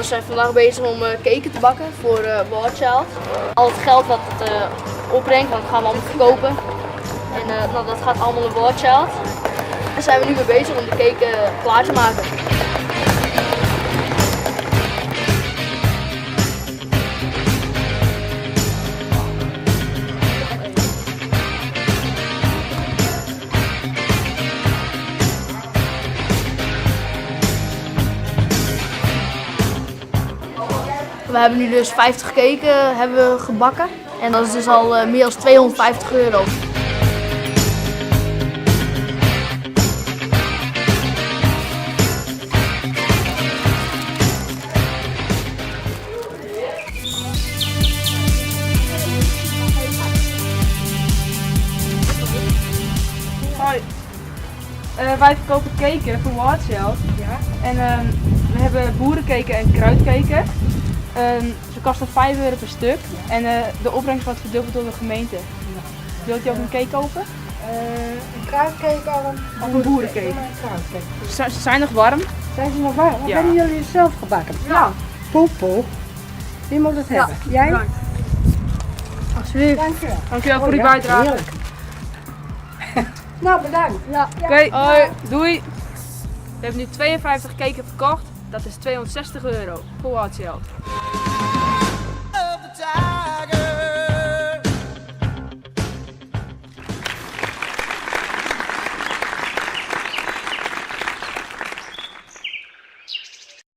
We zijn vandaag bezig om cake te bakken voor War Child. Al het geld wat het opbrengt, want dat gaan we allemaal verkopen. En nou, dat gaat allemaal naar War Child. Daar zijn we nu mee bezig om de cake klaar te maken. We hebben nu dus 50 cake hebben we gebakken. En dat is dus al meer dan 250 euro. Hoi. Wij verkopen cake voor War Child. Ja. En we hebben boerencake en kruidcake. Ze kosten 5 euro per stuk. En de opbrengst wordt verdubbeld door de gemeente. Wilt u ook een cake kopen? Een kruidcake of een Of een boerencake? Een kruidcake. Ze zijn nog warm. Zijn ze nog warm? Of Ja. hebben jullie het zelf gebakken? Ja. Poepoe. Wie moet het hebben? Jij? Bedankt. Alsjeblieft. Dank u wel. Dankjewel voor Oh uw ja, bijdrage. heerlijk. Nou, bedankt. Ja. Oké, hoi. Doei. We hebben nu 52 cake verkocht. Dat is 260 euro voor War Child.